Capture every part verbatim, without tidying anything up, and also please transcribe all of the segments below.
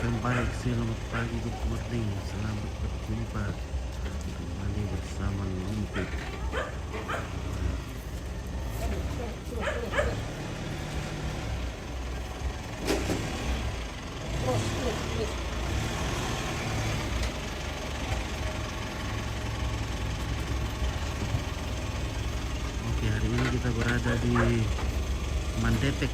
Baik, selamat pagi, good morning. Selamat berjumpa kembali bersama Lumpik. Oke, hari ini kita berada di Mandetek.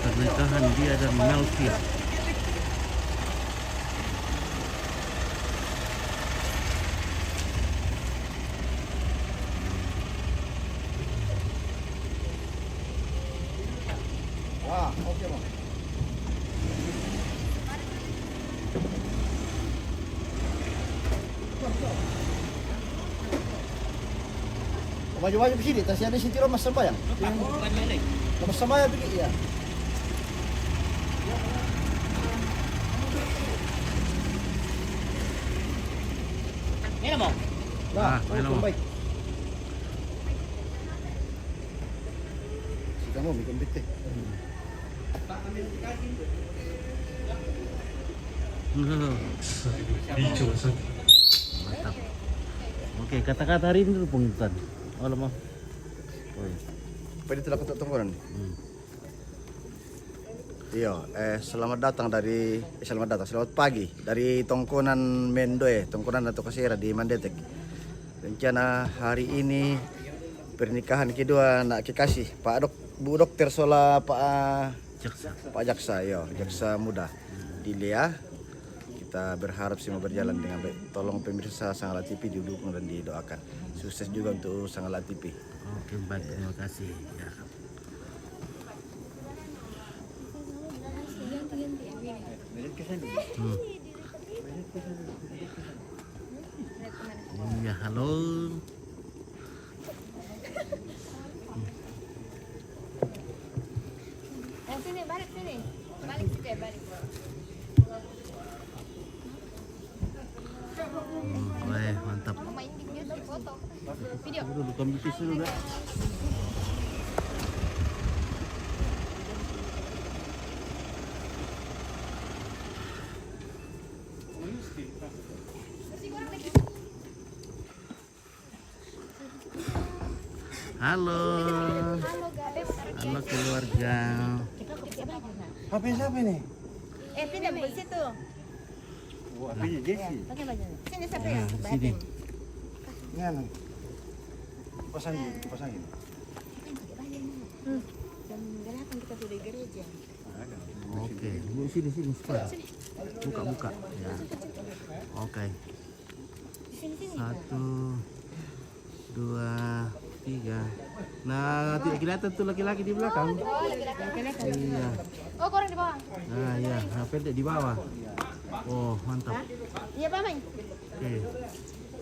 Pernikahan dia dan Melkis. Wah, oke, Bang. Maju-maju ke sini, tasih ada sini rumah sembahyang. Rumah sembahyang pergi, ya. Ini mau. Nah, ah, ini mau. Baik. Si kamu bikin bete. Mantap. Oke, kata-kata hari ini dulu, pengintan. Alamak. Oi. Pwede talaga to tungkulan. Hmm. Iyo, eh, selamat datang dari, eh, selamat datang, selamat pagi dari Tongkonan Mendoe, Tongkonan atau Kasera di Mandetek. Rencana hari ini pernikahan kedua anak kekasih, Pak Dok-, Bu Dokter sola Pak, ah, Jaksa. Pak Jaksa, iyo, Jaksa Muda di Lea. Kita berharap semua berjalan dengan baik. Tolong pemirsa Sangala T V didukung dan didoakan. Sukses juga untuk Sangala T V. Oke, baik, terima kasih. Ya. Hmm. Iya, halo. Eh, sini, balik sini. Balik sini, balik. Hmm, weh, mantap. Mama ini dia di foto. Video. Dulu, bukan bisnis dulu, dah. Halo. Halo, guys. Halo, keluarga. H P siapa ini? Eh, pindah ke situ. Oh, H P-nya Jesse. Pakai baju. Sini, siapa ya? Nah, sini. Ini anu. Kipas angin, kipas angin. Hmm. Jam delapan kita sudah gereja. Oke, Bu, sini, sini, cepat. Buka, buka. Ya. Oke. Satu, dua, tiga. Nah, tidak kelihatan tuh laki-laki di belakang. Iya. Oh, korang di bawah. Nah, iya. Nah, pendek di bawah. Oh, mantap. Iya, Pak Mai. Oke.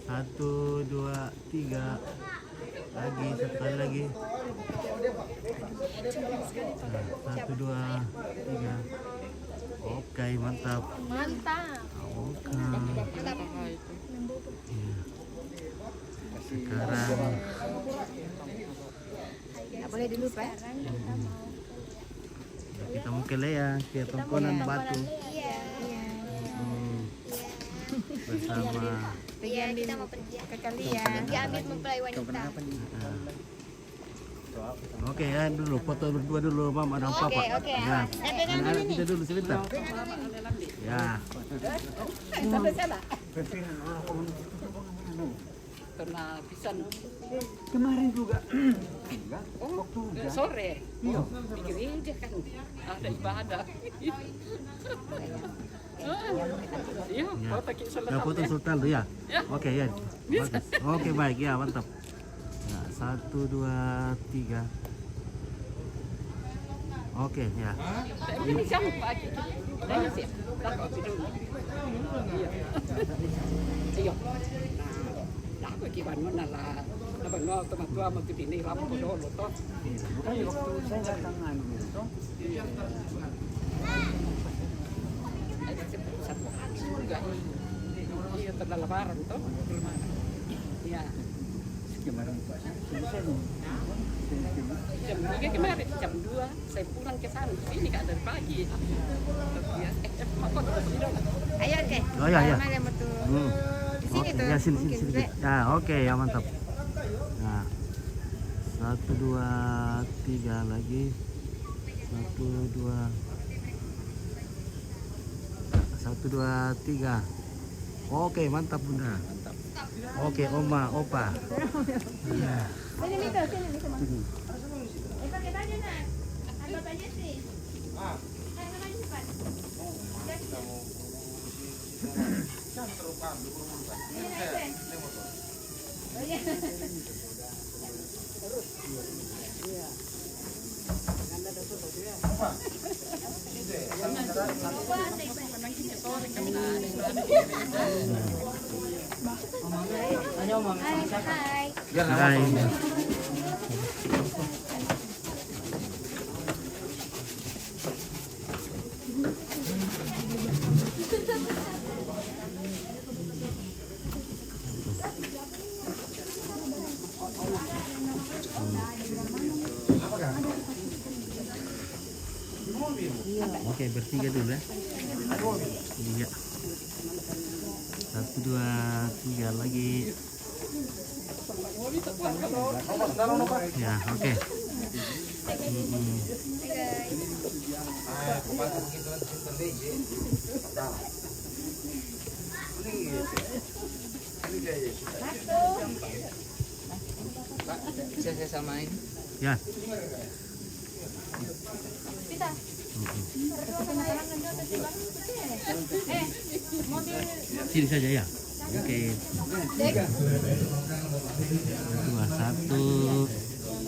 Satu, dua, tiga. Lagi, satu kali lagi. Nah, satu, dua, tiga. Oke, mantap. Mantap. Oke. Iya. Sekarang nggak boleh dilupa. Sekarang kita mau ke Lea, ke Tongkonan Batu. Iya. Hmm. Bersama. Iya, kita mau pergi. Ke Lea. Dia ambil mempelai wanita. Nah. Oke ya, dulu foto berdua dulu, Mama dan Papa. Oke, oke. Ya. Eh, pegang ini. Kita dulu sebentar. Ya. Sampai sana. Kena pisan. Kemarin juga. Enggak. Oh, waktu hujan. Sore. Iya. Di gereja kan ada ibadah. Iya, ya. Foto Ki Sultan. Ya, foto Sultan tuh ya. Ya. Oke ya. Bisa. Bagus. Oke, baik ya, mantap. Ya, satu, dua, tiga. Oke ya. Ini siapa Pak Ki? Tanya sih. Iya. Iya. Nah, aku ki bangun nala, na bangun tu matua matu dini ram ko dolo to. Kan waktu saya datang anu gitu. Iya. Ada satu, satu hari juga. Iya, Lebaran tuh. Iya. Jam tiga kemarin, jam dua saya pulang ke sana. Ini, Kak, dari pagi. Iya. Eh, apa tuh? Ayo, oke. Oh, ya, ya. Mana yang betul? Hmm. Di sini. Oke, tuh, ya, sini, sini, mungkin, sini. Ya, oke, ya, mantap. Nah, satu, dua, tiga lagi. Satu, dua. Satu, dua, tiga. Oke, mantap, Bunda. Oke, Oma, Opa. Iya. Sini, Mito, sini, Mito. Eh, pakai baju, nak. Ada bapaknya sih. Pakai baju cepat. Iya, naik, naik. Hai. Oke, bertiga dulu ya. Iya. Satu, dua, tiga lagi. Ya, oke. Mm-mm. Bisa saya samain? Ya. Sini saja ya. Oke. Dua, satu,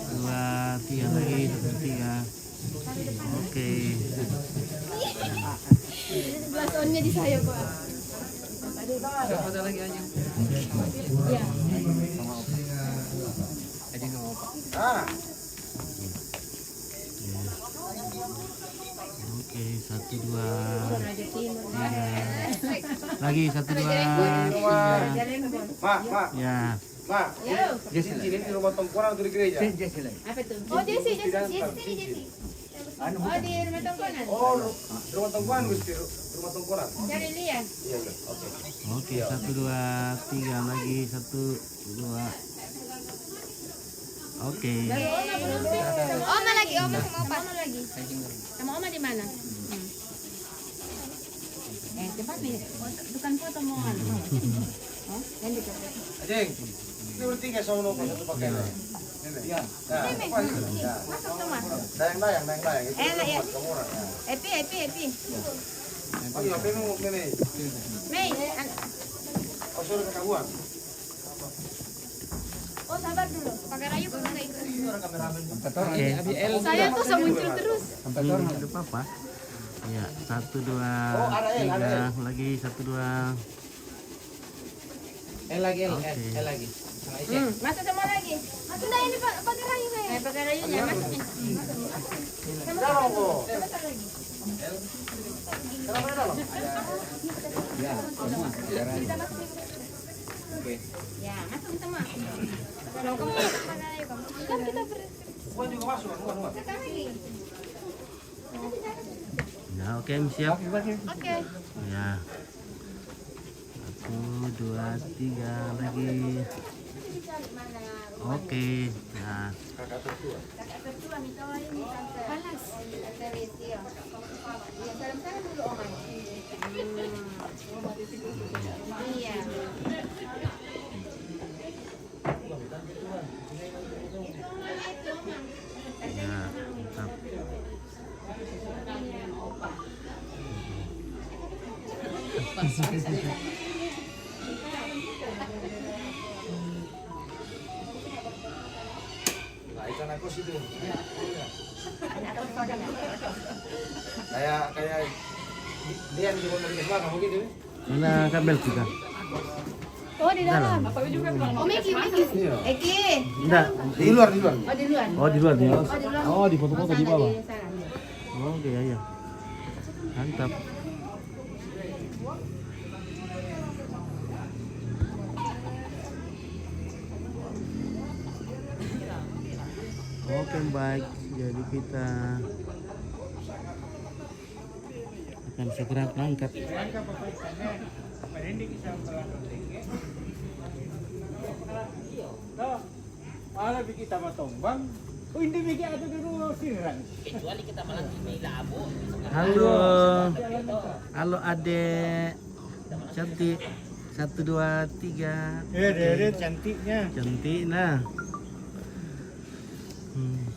dua, tiga lagi, satu, tiga. Oke. Blush on-nya di saya, Pak. Ada foto lagi aja. Iya. Aja nggak apa-apa. Oke, satu, dua, tiga. Lagi, satu, dua, tiga. Mak, mak. Ya. Mak, Jesi, ini di rumah tongkonan atau di gereja? Jesi, Jesi lagi. Apa tuh? Oh, Jesi, Jesi, Jesi, sini, Jesi. Anu, oh, bukan. Di rumah tongkonan. Oh, ru-, rumah tongkonan, Gusti, ru-, rumah tongkonan. Cari lihat. Iya, iya, oke. Oke, satu, dua, tiga lagi, satu, dua. Oke. Baru Oma belum sih? Oma lagi, Oma sama Opa. Oma lagi. Sama Oma di mana? Hmm. Eh, cepat nih. Foto, tukang foto mau anu. Oh, yang dekat. Acing, ini bertiga sama Nova satu pakai. Iya. Nah, apa itu? Ya. Masuk semua. Dayang-dayang, dayang-dayang. Itu enak ya? Buat kamu orang, ya. Epi, Epi, Epi. Oh, iya, Epi mau, Mei. Mei, an- Oh, suruh ke kabuan. Oh, sabar dulu. Pakai rayu kok nggak ikut. Ini orang kameramen. Oke. Saya tuh saya muncul terus. Empat orang. Hmm, nggak apa-apa. Iya, satu, dua, oh, ada L, ada tiga, L. Lagi, satu, dua. L lagi, L, oke. L, L lagi. Sama Ece. Hmm, masuk semua lagi. Masuk dah ini, Pak, pakai rayu, Pak. Eh, pakai rayunya, masuk nih. Sama-sama. Jauh, Bu. Sebentar lagi. Kenapa di dalam? Ya, semua. Pakai rayu. Oke. Ya, masuk semua. Kalau kamu masuk pakai rayu, kamu. Kan kita ber- Bukan juga masuk, bukan, bukan. Sekarang lagi. Ya, oke, Em, siap. Oke. Ya. Satu, dua, tiga lagi. Oke, ya. Panas. Iya. Ya, mantap. Nah, ikan aku situ. Kayak, kayak dia yang di Amerika Selatan begitu. Mana Kak Mel juga? Oh, di dalam. Dalam. Oh, Meki, Meki. Iya. Eki. Enggak. Di luar, di luar. Oh, di luar. Oh, di luar dia. Oh, di luar. Oh, di foto-foto di bawah. Sana, di sana, iya. Oke, ya, ya. Mantap. Oke, baik. Jadi kita akan segera berangkat. Ala bigi tama tombang. Oh, hindi bigi ato dulu sirang. Kecuali kita malam ini labu. Halo. Halo, Adek. Cantik. Satu, dua, tiga. Ya, oke. Dede cantiknya. Cantik, nah. Hmm.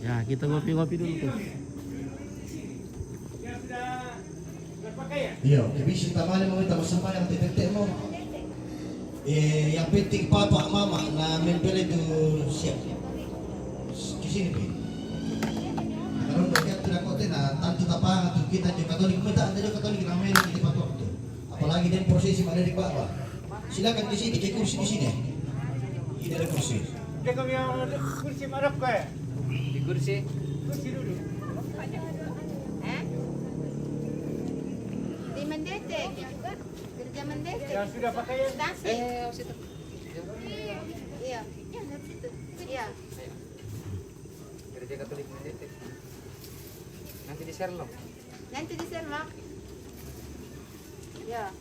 Ya, kita ngopi-ngopi dulu, Kus. Iyo, ke bisa tamale mau minta masambayang te tete mo. Eh, yang penting papa, mama, na mempele tu siap. Ke sini, Pi. Kalau udah kita tidak kau tena, tantu tapang tu kita juga Katolik, kita ada juga Katolik, ramai lagi di waktu. Apalagi dia prosesi pada di bawah. Silakan ke sini, ke kursi di sini. Ini ada kursi. Dia kami yang kursi marok kau ya? Di kursi. Kursi dulu. Eh? Di Mendete juga. Gereja Mendete. Yang sudah pakai ya? Stasi. Eh, situ. Iya. Iya, dari situ. Iya. Gereja Katolik Mendete. Nanti di Serlok. Nanti di Serlok. Ya.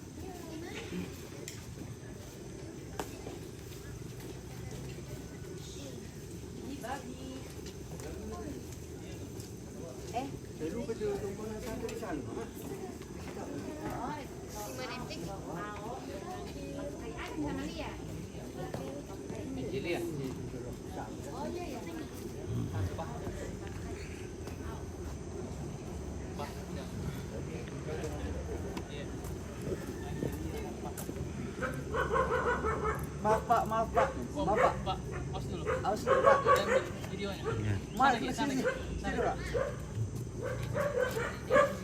Eh. Maaf, Pak, maaf, Pak. Maaf, Pak. Pak, awas dulu. Awas dulu, Pak. Jangan videonya. Iya. Mas, sana, sini, sana, sini. Sini, Pak.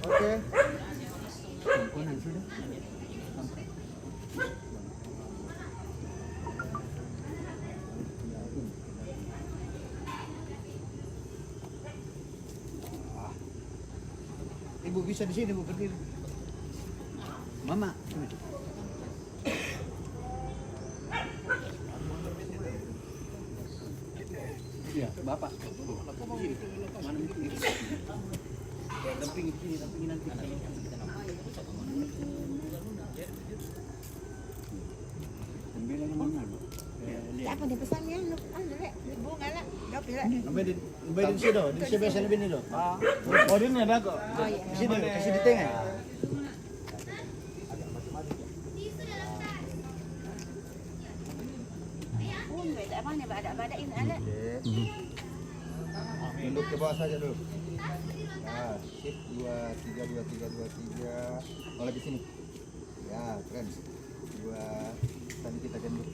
Oke. Sangkunan sudah. Ibu bisa di sini, Bu, berdiri. Mama. Iya, Bapak. Mana mungkin? Dampingi sini, dampingi nanti. Siapa dia pesan ya? Lu, ah, lu, Lek. Bunga lah. Gak bisa. Lebih di, lebih di sini, di sini biasa lebih ni, lo. Oh, dia ni ada kok. Oh, iya. Di sini, kasih di tengah. Pun, tak apa ni, badak-badak ini, Lek. Oke. Tunduk ke bawah saja dulu. Nah, sip, dua, tiga, dua, tiga, dua, tiga. Oh, lagi sini. Ya, keren. Dua, tadi kita gendut.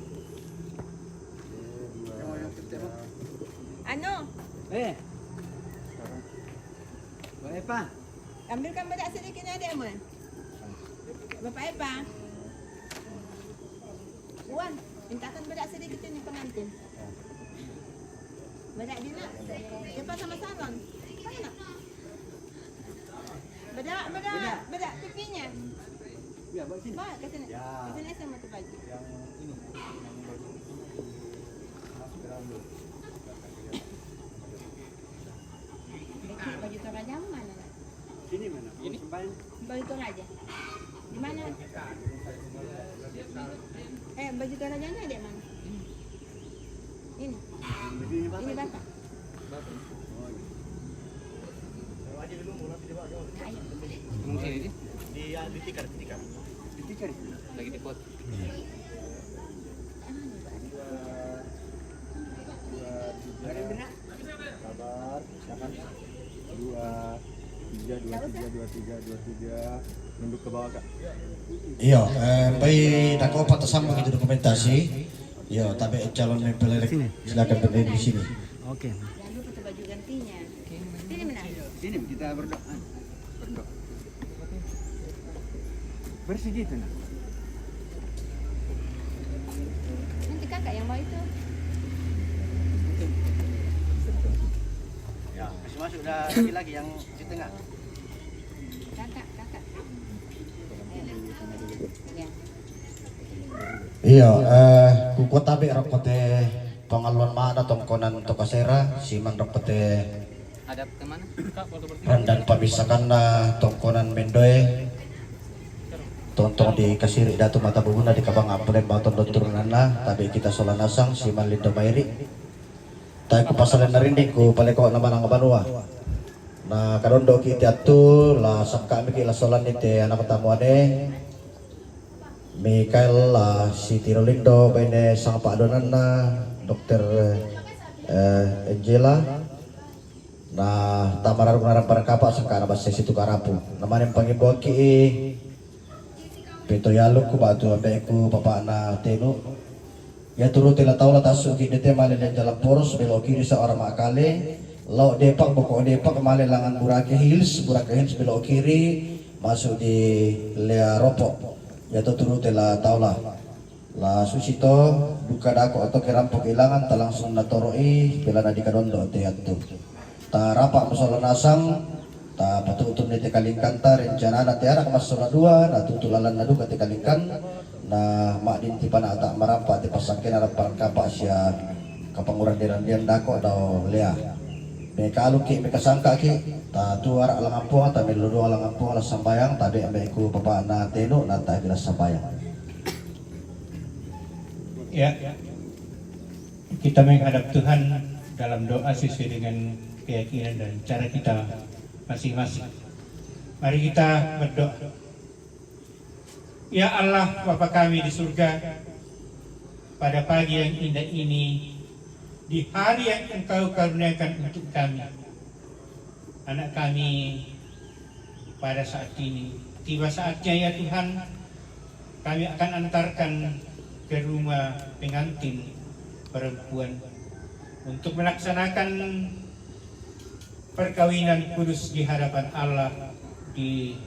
Oke, dua, tiga. Anu. Eh. Sekarang. Bapak Epa. Ambilkan bedak sedikit ni, adik Aman. Bapak Epa. Wan, mintakan bedak sedikit ini pengantin. Bedak dia nak. Dia pasang masaron. Mana nak? Bedak, bedak, bedak pipinya. Ya, buat sini. Bawa ke sini. Ya. Ke sini saya mau terbaju. Yang ini, yang baju itu di Mas Gerambol. Baju Toraja mana, nak? Sini mana? Ini? Baju Toraja. Di mana? Eh, baju Torajanya ada mana? Ini. Ini, Bapak. Ini, Bapak. Bapak. Oh, iya. Ayo. Mungkin ini? Di, ya, di tikar, di tikar. Di tikar. Lagi di pot. Dua, dua, tiga. Sabar, silakan. Dua, tiga, dua, tiga, dua, tiga, dua, tiga. Nunduk ke bawah, Kak. Iyo, eh, bai, nako pa tasambung itu dokumentasi. Iyo, tapi calon mempelai, silakan berdiri di sini. Oke. Jangan lupa tuh baju gantinya. Sini, Menang. Sini, kita berdoa. Berdoa. Bersih gitu, nah. Nanti kakak yang mau itu. Ya, kasih masuk dah laki-laki yang di tengah. Kakak, kakak. Ya. Iyo, eh, kuko tabe' rokko te pangalluan ma'na tongkonan to kasera, siman rokko te Ada kemana? Randan pamissakanna tongkonan mendoe. Tontong di kasiri' Datu Matabubunna di kabang ampuleng batong dotturunanna, tabe' kita sola nasang siman lindo mairi'. Tae ku pasalenna rinding ku paleko na manang banua. Na kadondoki' te attu, la sakka'miki' la solanni te ana' tamuane. Mikael la sitiro lindo baine sangapa' donanna dokter, eh, Angela. Na tamararuk narang parangkapa' sangkana basse situ karapu. Na maneng pangimboki' Peto yalukku batu ambe'ku papa'na tenu. Iya turu te la taola tassu'ki' dete male liang jalan poros, belok kiri seorang Makale, lao' Depak, boko' Depak male langan Burake Hills, Burake Hills belok kiri, masuk di Lea Ropo. Iya to turu te la taola. La susito, duka dako' atau kerampo kehilangan, ta langsung natoro'i, pelana di kadondo te attu. Ta rapa' musola nasang, ta patu'tunni te kalingkanta, rencanana te anak massola dua, na tutu lalanna duka te kalingkan, na ma'dinti pana' ta marampa' te passakkena rappa' rangkapa' sia kapanguran derandian dako' dao Lea. Mekaluki', mekasangkaki', ta tu ara' langampuang, ta mello doang langampuang la sambayang, tabe' ambe'ku papa'na tenu, na ta sambayang. Ya. Kita menghadap Tuhan dalam doa sesuai dengan keyakinan dan cara kita masing-masing. Mari kita berdoa. Ya Allah, Bapa kami di surga, pada pagi yang indah ini, di hari yang Engkau karuniakan untuk kami, anak kami pada saat ini. Tiba saatnya, ya Tuhan, kami akan antarkan ke rumah pengantin perempuan untuk melaksanakan perkawinan kudus di hadapan Allah di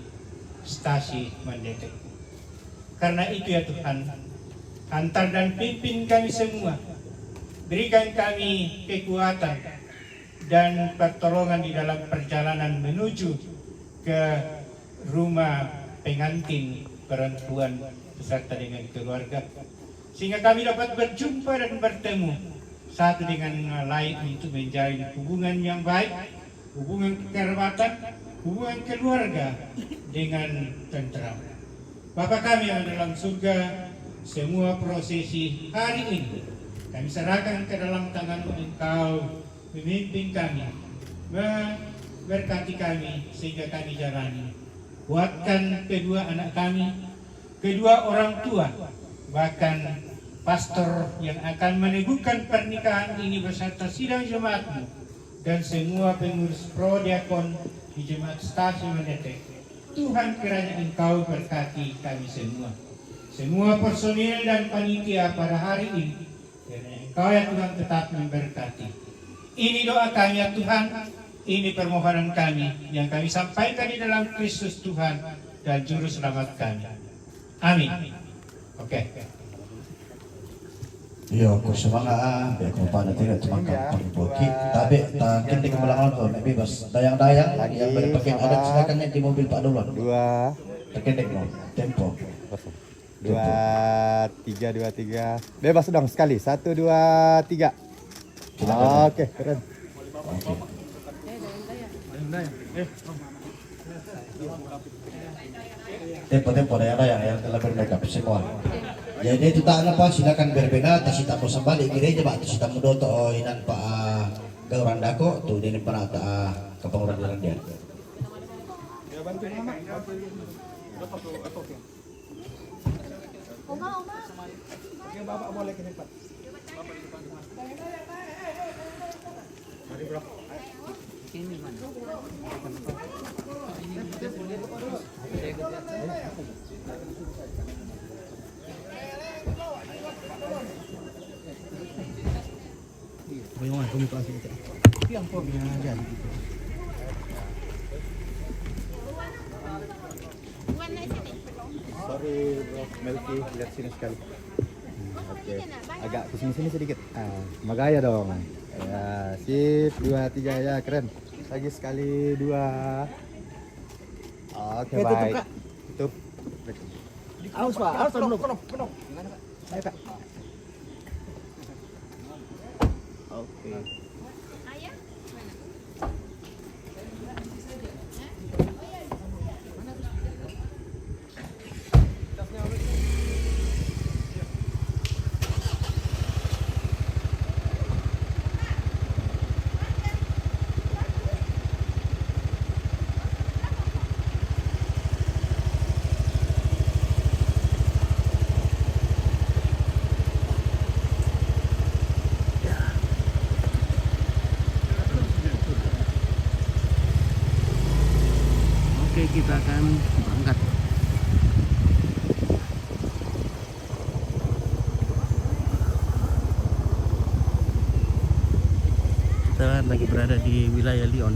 Stasi Mandete. Karena itu, ya Tuhan, antar dan pimpin kami semua. Berikan kami kekuatan dan pertolongan di dalam perjalanan menuju ke rumah pengantin perempuan beserta dengan keluarga, sehingga kami dapat berjumpa dan bertemu satu dengan yang lain untuk menjalin hubungan yang baik, hubungan kekerabatan, hubungan keluarga dengan tentram. Bapa kami yang ada dalam surga, semua prosesi hari ini kami serahkan ke dalam tangan Engkau, memimpin kami, memberkati kami sehingga kami jalani. Kuatkan kedua anak kami, kedua orang tua, bahkan pastor yang akan meneguhkan pernikahan ini beserta sidang jemaatmu dan semua pengurus pro diakon di Jemaat Stasi Mandete. Tuhan, kiranya Engkau berkati kami semua. Semua personil dan panitia pada hari ini, kiranya Engkau, ya Tuhan, tetap memberkati. Ini doa kami, ya Tuhan, ini permohonan kami yang kami sampaikan di dalam Kristus Tuhan dan Juru Selamat kami. Amin. Oke. Iyo, ko semangat, ah, biar ko pada tidak cuma kampung boki. Tapi tak kendek malangan ko, nak bebas. Dayang-dayang, yang berpakaian adat, silakan naik di mobil Pak Dulon. Dua. Terkendek, no. Tempo. Dua, tiga, dua, tiga. Bebas dong sekali. Satu, dua, tiga. Silakan. Oke, keren. Oke. Tempo, tempo, dayang-dayang yang telah bermakeup semua. Jadi itu tak apa, silakan berbena, tasitamu sambali gereja, Pak, tasitamu doto, oh, inan, Pak, ah, gauran dako, tu, dini, Pak, ah, kapanguran dia. Oma, Oma. Oke, Bapak boleh ke depan. Mari, Bro. Ini mana? Sorry, Bro Melki, lihat sini sekali. Hmm, oke. Agak ke sini-sini sedikit. Ah, magaya dong. Ya, sip, dua, tiga, ya, keren. Lagi sekali, dua. Oke, oke, tutup, baik. Kak. Tutup. Awas, Pak. Awas, penuh, penuh, penuh. Ayo, Pak. Oke. Oke, kita akan berangkat. Kita lagi berada di wilayah Lyon.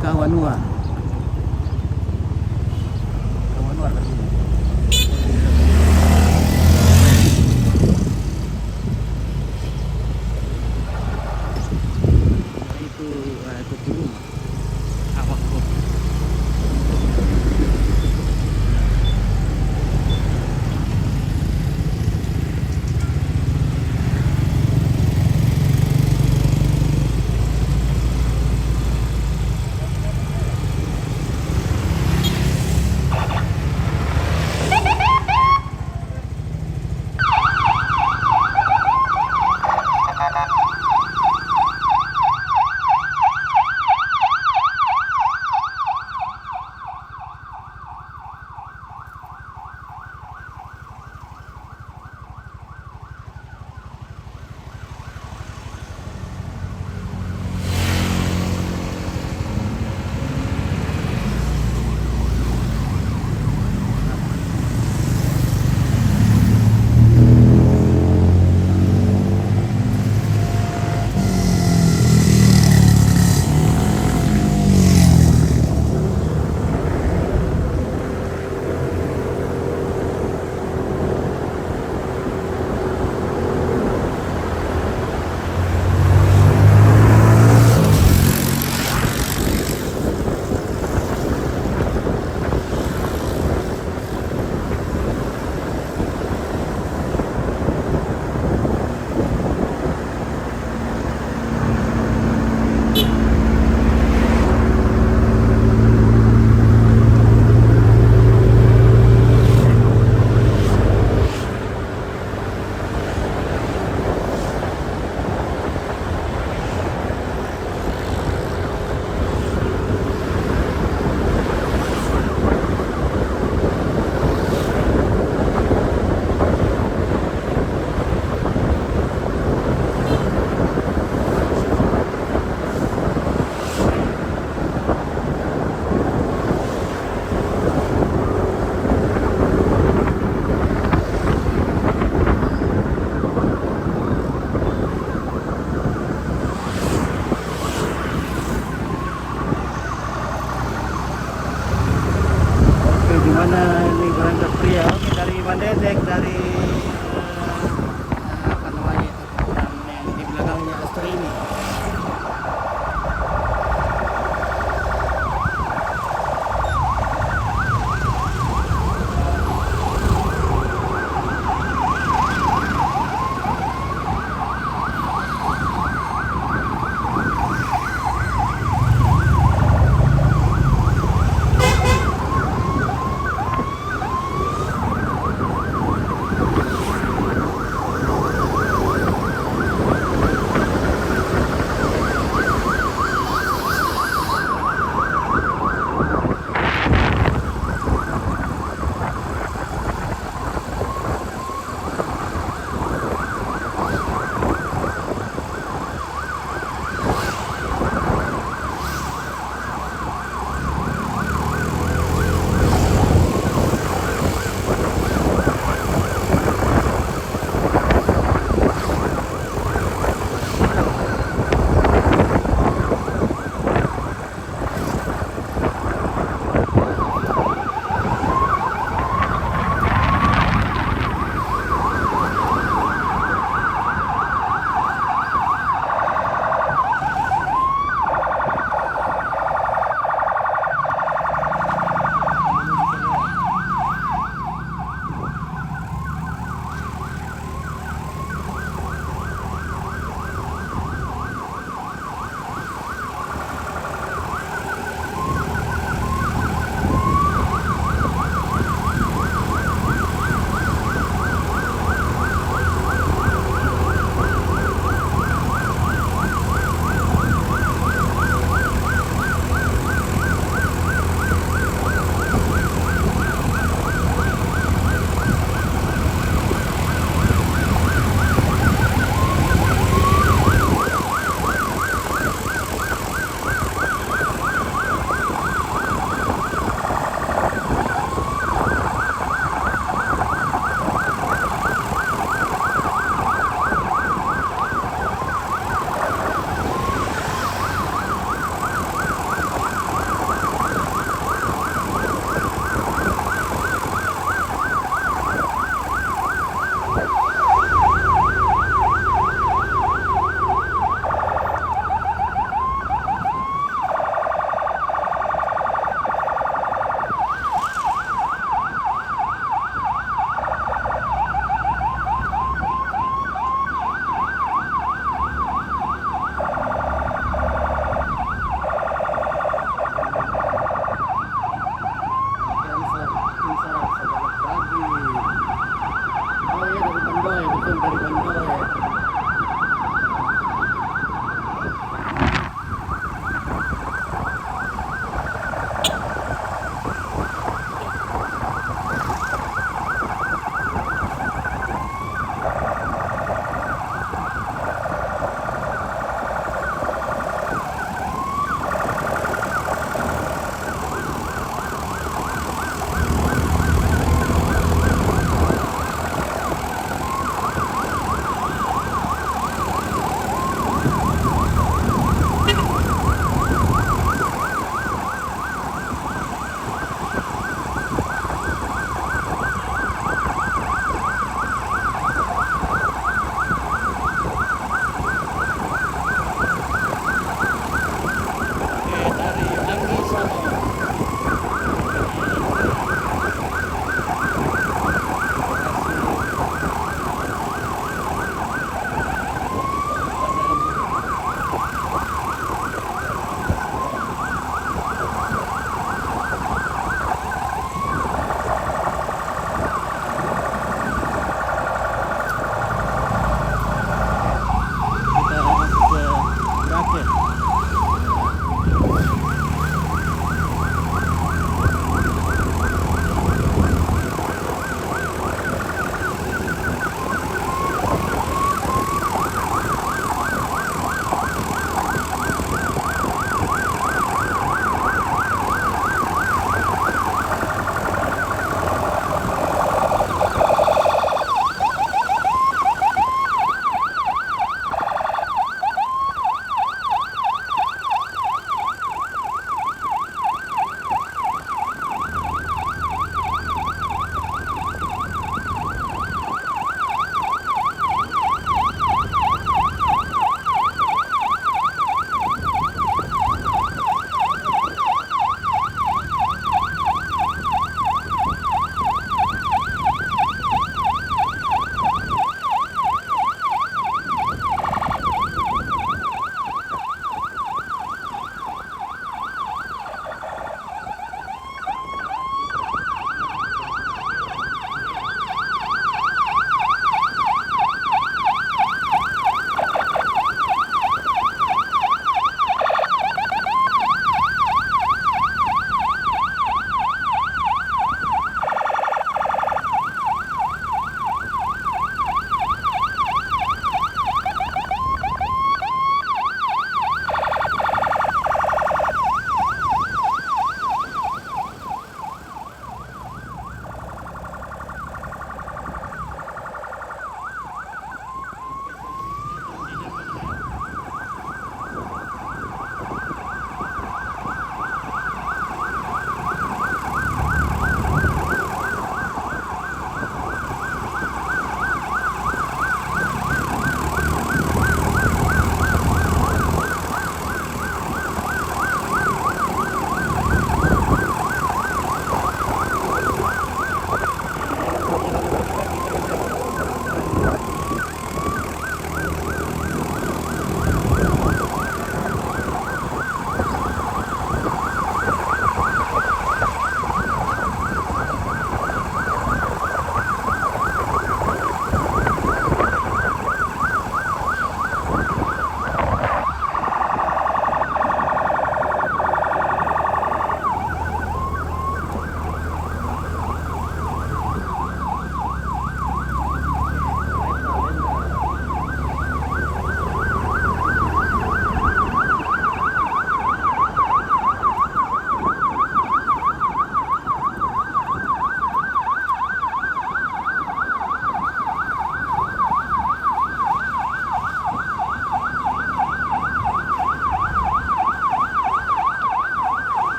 Kawanua. Kawanua. Itu, eh, itu burung. Awak burung.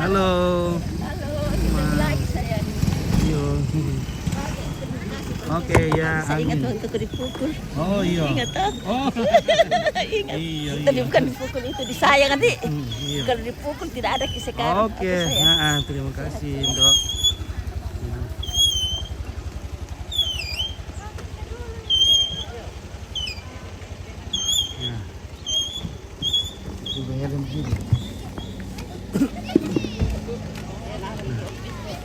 Halo. Halo, kita lagi, sayang. Iyo. Oke, ya. Saya ingat Amin. Waktu aku dipukul. Oh, iyo. Ingat, toh? Oh. Ingat. Iyo, Tadi iyo. Bukan dipukul itu, disayang, Adi. Hmm, iyo. Kalau dipukul tidak ada kisah sekarang. Oke, Oke, sayang. Nah, terima kasih, Dok. Ya. Itu bayar dan sini.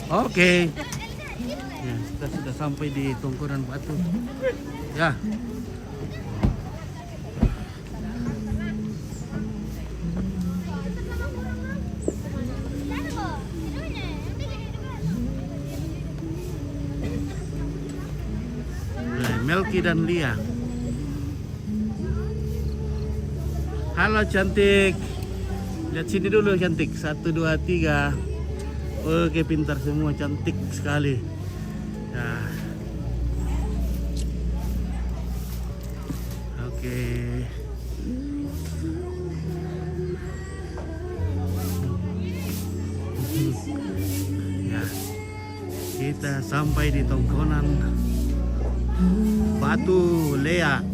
Oke. Ya, kita sudah sampai di Tongkonan Batu. Ya. Melki dan Lia. Halo, cantik. Lihat sini dulu, cantik. Satu, dua, tiga. Oke, pintar semua, cantik sekali. Ya. Oke. Ya. Kita sampai di Tongkonan Batu Lea.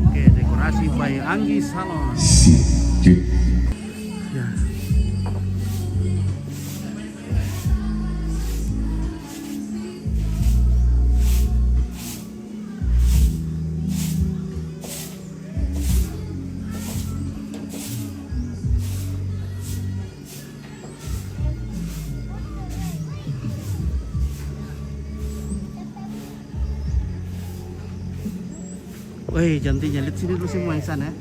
Oke, dekorasi by Anggi Salon. Ya. Woi, cantiknya. Lihat sini dulu semua yang sana.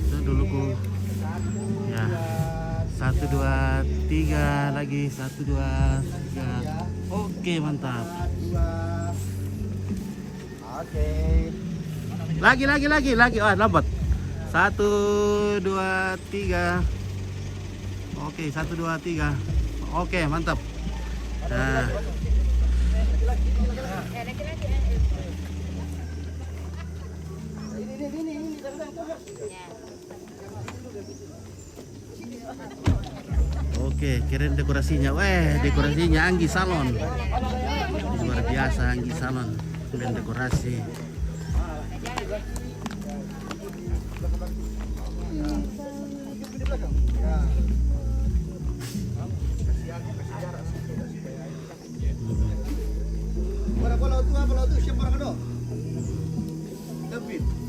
Itu dulu ku. Ya. Satu, dua, tiga lagi. Satu, dua, tiga. Oke, mantap. Oke. Lagi, lagi, lagi, lagi. Ah, lambat. Satu, dua, tiga. Oke, satu, dua, tiga. Oke, mantap. Nah. Oke, keren dekorasinya. Weh, dekorasinya Anggi Salon. Luar biasa Anggi Salon. Keren dekorasi.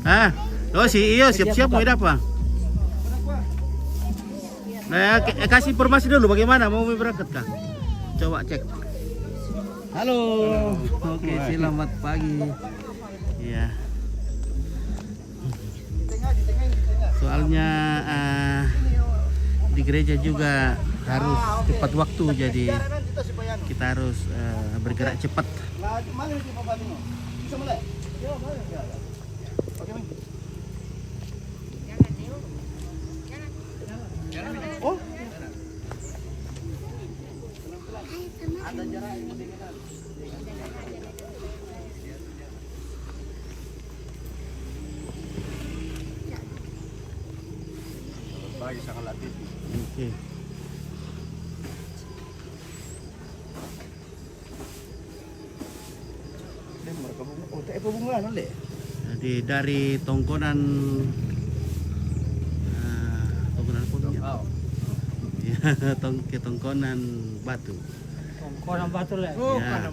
Ah, oh si iyo siap-siap mau apa? Nah, k- kasih informasi dulu bagaimana mau berangkat kah? Coba cek. Halo. Oke, selamat pagi. Iya. Soalnya eh, di gereja juga harus tepat waktu, jadi kita harus eh, bergerak cepat. Oke. Jadi dari Tongkonan, eh, Tongkonan apa namanya? Ya, tong ke Tongkonan Batu. Tongkonan Batu le. Ya.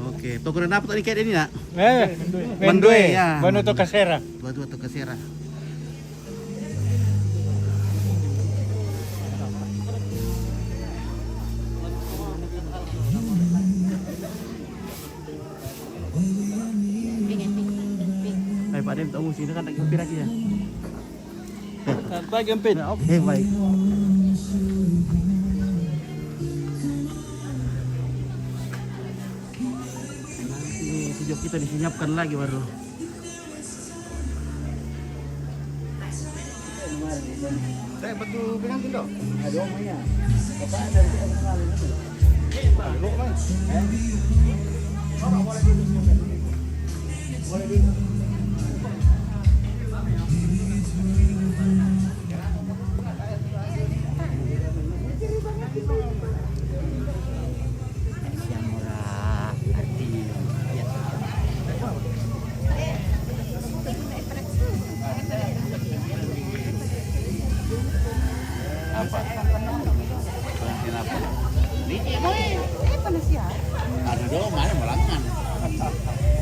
Oke, Tongkonan apa tadi kayak ini nak? Eh, Mendue, ya. Batu Tokasera. Batu Tokasera. Ay, Pak Dem, tahu sini kan tak gempir lagi ya. Baik, Empin. Nah, oke, baik. Nanti video kita disenyapkan lagi baru. Saya batu pengantin tu. Ada orang main. Bapak ada orang main. Bapak main. Eh? Bapak boleh duduk. Boleh duduk. Siang murah arti biasa. Apa? Pengantin apa? Ini cik boy. Eh, panas ya? Ada dong, mana malangan?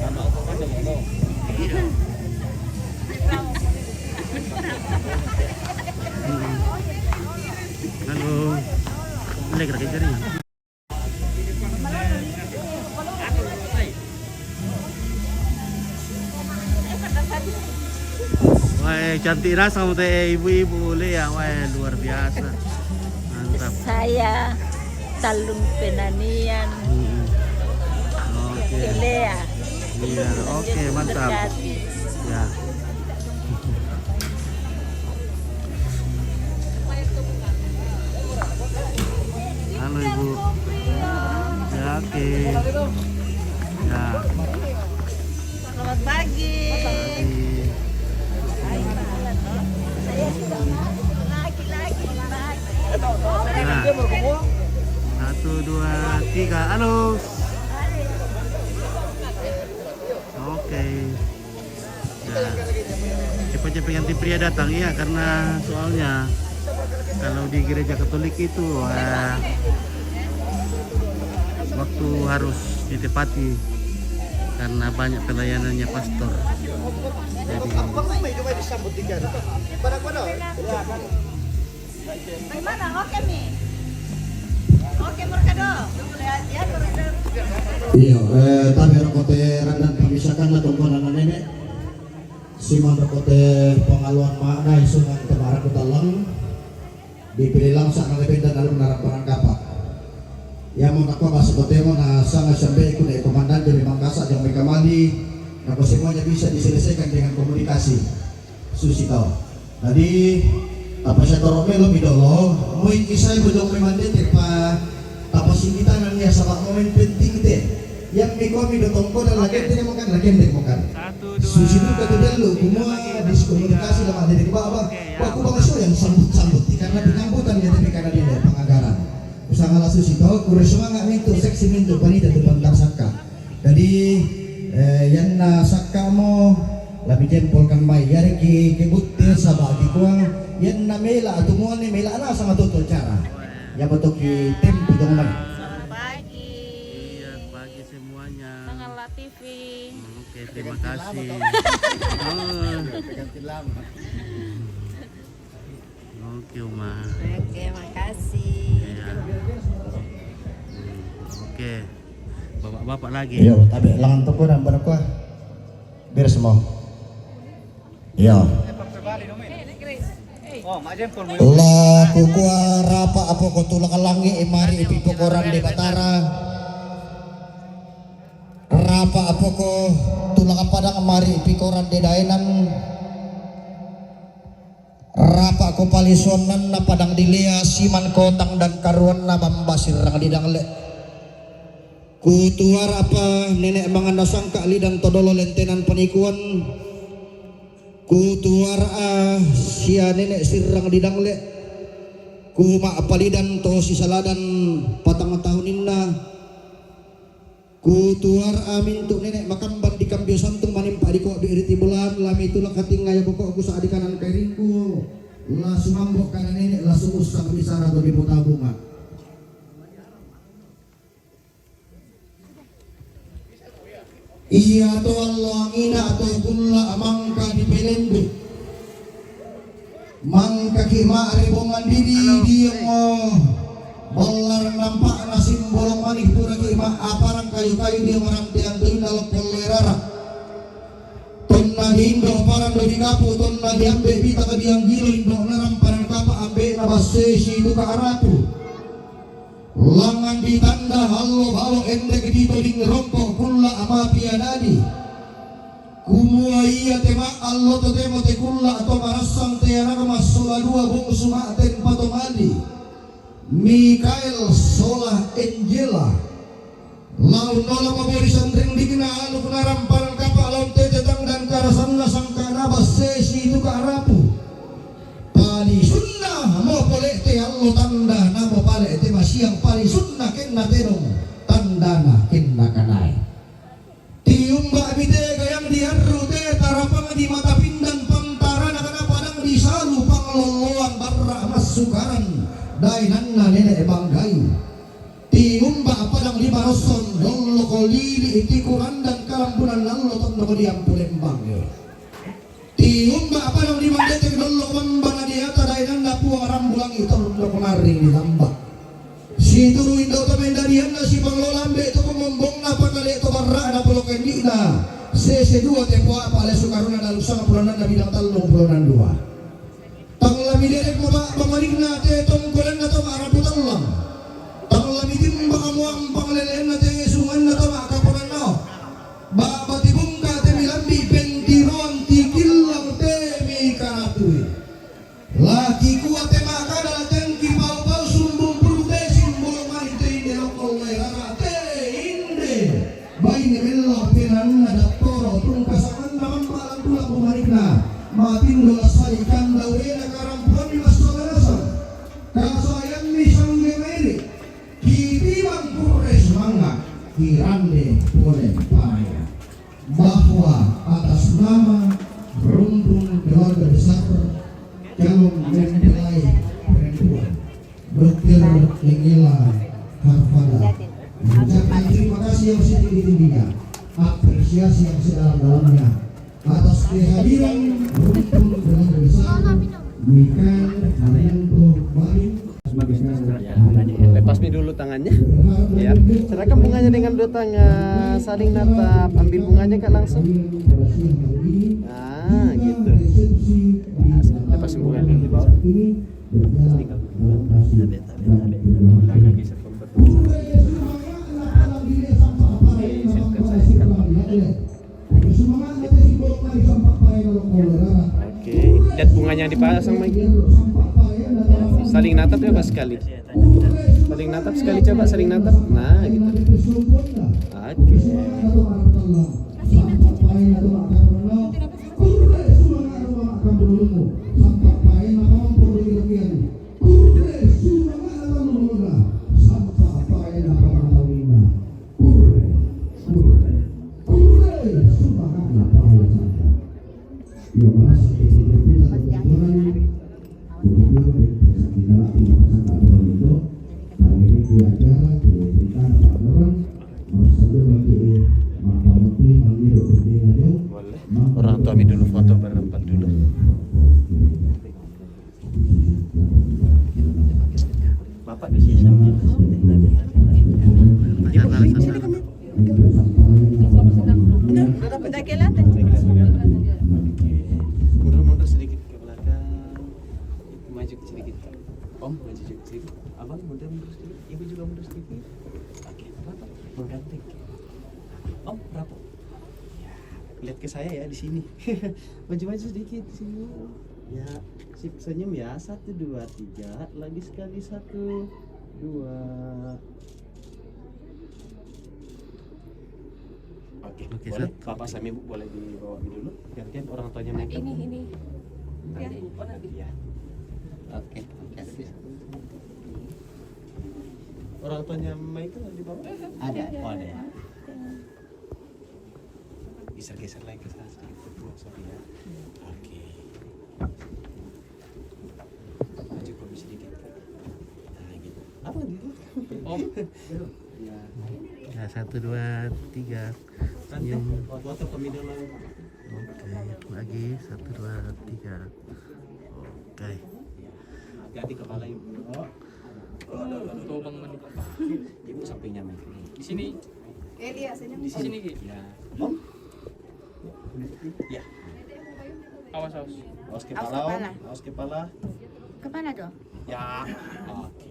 Sama, ada dong. Iya. Halo. Boleh kita kejar ya? Wah, eh, cantik dah sama teh ibu-ibu boleh ya, wah, luar biasa. Mantap. Saya Talung Penanian. Hmm. Oke. Lea. Iya, oke, mantap. Berkati. Ya. Halo, Ibu. Ya, oke. Ya. Selamat pagi. Pagi. Lagi, lagi, lagi. Nah. Satu, dua, tiga. Halo. Oke. Ya. Cepat-cepat ganti pria datang, iya, karena soalnya kalau di gereja Katolik itu, eh, waktu harus ditepati karena banyak pelayanannya pastor. Jadi, bagaimana? Oke, Mi. Oke, Merkado. Iya, eh, tabe rokok te randan pamisakan atau anak nenek. Siman rokok te pengaluan makna isungan temara kutalang. Dipilih langsa na lebendan alun narang parang kapa. Ya mau nakwa bahasa kotemo na sanga sampai ikut dari komandan jadi mangkasa jangan mereka mali. Nah, semuanya bisa diselesaikan dengan komunikasi. Susi tau. Jadi, apa saya taruh melo mi dolo, mau iki saya bojong memang dia terpa, apa sih kita nanya sama momen penting te. Yang miko mi do tongko dan lagi dia makan, lagi dia makan. Susi tu kata dia lu, semua diskomunikasi dalam ada di bawah. Waktu bang so yang sambut-sambut, karena penyambutan ya tapi karena dia penganggaran. Usaha langsung si tau, kurang semangat mintu, seksi mintu, panita tu pantar saka. Jadi, eh, yan na sakka mo, labi jempol kan mai. Yari ki, ki butte saba ki kuang, yan na mela tu muane mela na sama toto cara. Ya betul ki tempu dong mai. Selamat pagi. Iya, pagi semuanya. Mangala T V. Hmm, oke, terima kasih. Oh. Ganti lama. Oke, Uma. Oke, makasih. Iya. Hmm, oke. Bapak-bapak lagi. Iya, tabe langan toko dan berapa? Beres mau. Iya. La kukua rapa apa ko tulak langi imari ipi pokoran di Batara. Rapa apa ko tulak padang mari ipi koran di Daenan. Rapa ko palisuananna padang di Lea, siman kotang dan karuanna bamba sirrang di Dangle. Kutuara apa nenek manganna sangka lidan todolo lentenan panikuan. Kutuara sia nenek sirrang di Dangle. Kuma palidan to sisaladan patang tahuninna. Kutuar amin tu nenek makamban di kambio santung manimpa di kok di riti bulan lami tulak katinga ya bokok ku saat di kanan kairingku. La sumambo kana nenek la sumus sang bicara tu di puta bunga. Iya to allo angina to kulla mangka di pelendu. Mangkaki ma'rebongan didi diongo ballar nampakna simbolong manih puraki ma'aparang kayu-kayu diongo rantean tuinna lokko loerara. Tonna diindo aparang do dikapu tonna diambe bitaka dianggilo indo naramparan kapa ambe na bassesi tuka arapu. Langan ditanda allo balo endek ditoding rongko kulla amapi adadi. Kumua iate ma allo totemo tekulla to marassang te anakmu sola dua bongsu ma'ten patomali, Mikael sola Angela. Lao unnola mabori sanrindikna aluk naramparan kapa lao tete tangdan karasanna sangka'na bassesi tu ka'rapu. Palisunna mo pole te allo tandana mo pale te masiang, palisunna kenna tedong tandana kenna kanae. Tiumba'mi te gayang diarru te tarapang di mata pindan pantarana kana padang disalu panglolloan barra massukaran daenanna nene' Banggai. Tiumba' padang di Barosson, dollo ko lili' tikurang dan kalambunan allo tondoko diampu lembangnge. Tiumba' padang di Mandete, dollo ko mambana diata daenanna Puang Rambulangi tondoko narring ditamba. Situru' indo' to mendadianna sipanglola ambe' to kumombongna pakale to barra'na polokendi'na. Sese dua te poa pale sukaruna dalu sanga pulannanna bidang tallung pulannang dua. Tang la miderek mo ba-, bamanikna te tongkolenna to ma'rapu tallang. Tang la mitimbang mo ampang leleenna te sunganna to ma'kaponanna. Ba'ba tibungka te milambi pentiroan tikillang te mikaratui. Laki kua te ma'kada la tengki pau-pau sumbung puru te simbolo mani te inde lokko wae rara te inde. Baine mello penanna dattoro tungka sanganna mamma lantu-lantu manikna. Matindo lassari kanda wena karampuanni massola nasang. Kasayammi sangge mairi. Kitimbang kurre sumanga. Kirande pole paraya. Bahwa atas nama rumpun keluarga besar calon mempelai perempuan Dokter Engela Harfada mengucapkan terima kasih yang setinggi-tingginya, apresiasi yang sedalam-dalamnya atas kehadiran rumpun keluarga besar Mikael Haryanto Marin. Lepasmi dulu tangannya. Ya, serahkan bunganya dengan dua tangan, saling natap, ambil bunganya, Kak, langsung. Nah, gitu. Nah, lepas bunganya dulu di bawah. Tinggal. Tabe, tabe, tabe. Agak geser komputer. Nah. Oke, silakan saya. Oke, lihat bunganya yang dipasang, Mike. Saling natap ya, Pak, sekali. Saling natap sekali, coba saling natap. Nah, gitu. Oke. Kurre, kurre, kurre, sumanga'na pale santa. Io, masih di sini pun satu aturan. Begitu, di sini lah, di pasang tak perlu itu. Bagi di acara, di cerita, ada aturan. Maksudnya bagi, eh, maka mesti manggil, eh, aja. Orang tua mi dulu foto berempat dulu. Bapak di sini. Ibu di sini. Udah ke lantai. Mundur-mundur sedikit ke belakang. Maju sedikit. Om, maju sedikit. Abang, mundur, mundur sedikit. Ibu juga mundur sedikit. Oke, Bapak mengganti. Om, rapat. Ya, lihat ke saya ya di sini. Maju-maju sedikit di sini. Ya, sip, senyum ya. Satu, dua, tiga. Lagi sekali. Satu, dua. Oke, oke, boleh. Satu. Bapak sama Ibu boleh dibawa dulu. Gantian orang tuanya Michael. Ini, ini. Nanti, ya. Nanti ya. Oke, oke. Orang tuanya Michael dibawa? Ada. Oh, ada ya. Geser-geser lagi ke sana sedikit. Sorry ya. Oke. Maju kembali sedikit. Nah, gitu. Apa gitu? Om. Ya. Ya, satu, dua, tiga. Senyum. Foto ke middle lagi. Oke, lagi. Satu, dua, tiga. Oke. Hati-hati kepala Ibu. Aduh, aduh, aduh. Ibu sampingnya, Mei. Di sini. Eh, lihat, senyum. Di sini, Ki. Ya. Om. Ya. Awas, awas. Awas kepala, Om. Awas kepala. Kepala tuh. Ya. Oke.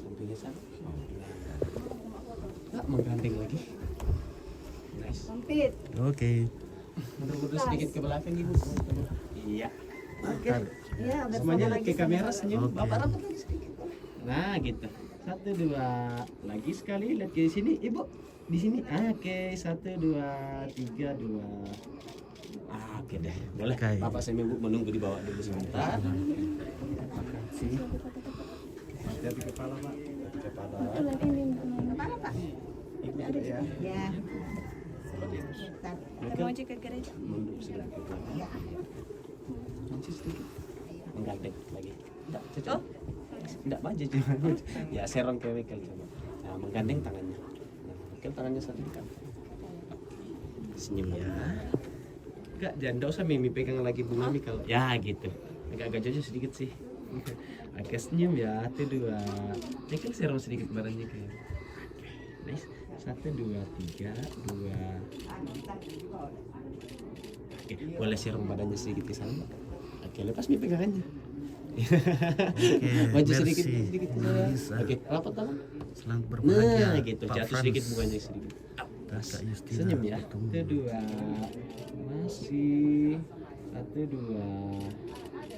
Sampingnya sana. Nggak mengganting lagi. Nice. Sempit. Oke. Mundur-mundur sedikit ke belakang, Ibu. Iya. Oke. Iya, semuanya ke kamera, senyum. Oke. Bapak rapat lagi sedikit. Nah, gitu. Satu, dua. Lagi sekali, lihat ke sini, Ibu. Di sini. Oke, satu, dua, tiga, dua. Ah, oke deh, boleh. Oke. Bapak sama Ibu menunggu di bawah dulu sebentar. Makasih. Hati-hati kepala, Pak. Hati-hati kepala. Kepala, Pak. Ibu juga ya. Ya. Seperti itu. Bentar. Kita mau aja ke gereja. Mundur sedikit lagi. Ya. Maju sedikit. Menggandeng lagi. Enggak, cocok. Oh. Enggak maju, cuma. Ya, serong ke Michael coba. Nah, menggandeng tangannya. Nah, Michael tangannya satu dekat. Senyum ya. Enggak, jangan, enggak usah Mimi pegang lagi bunga, Mi, kalau ya gitu. Agak-agak jauh sedikit sih. Oke, senyum ya. Satu, dua. Michael serong sedikit badannya kayak. Nice. Satu, dua, tiga, dua. Oke, boleh serong badannya sedikit ke sana, Pak. Oke, lepas Mi pegangannya. Oke, maju sedikit, merci. Sedikit ke sana. Bisa. Oke, rapat tangan. Selamat berbahagia, nah, gitu, Pak Frans. Jatuh sedikit bunganya sedikit. Kak Justina, senyum ya. Satu, dua. Masih. Satu, dua.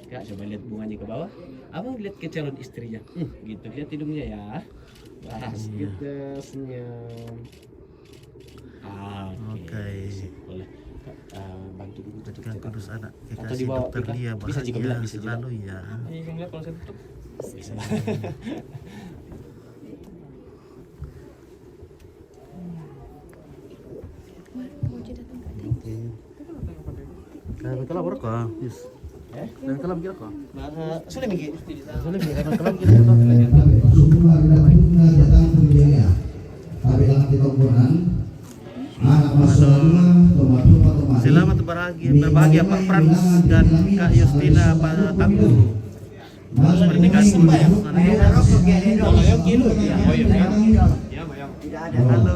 Kak, coba lihat bunganya ke bawah. Abang lihat ke calon istrinya. Hmm, gitu, lihat hidungnya ya. Pas, iya, gitu, senyum. Ah, oke. Oke. Boleh. Kak, eh, bantu dulu tutup, Kak, Kak. Kudus anak. Atau kekasih di bawah, Dokter Lia, bisa juga, bahagia bisa juga. Selalu ya. Iya, kalau saya tutup. Bisa. Oke. Nah, betul lah, Bro, kok. Yes. Eh? Nah, betul lah, kira kok. Nah, sudah mikir. Sudah mikir, karena kalau kita selamat berbahagia, berbahagia Pak Frans dan Kak Justina Tangguh. Terus berdikasih. Kalau yang kilo, ya, oh, iya. Halo.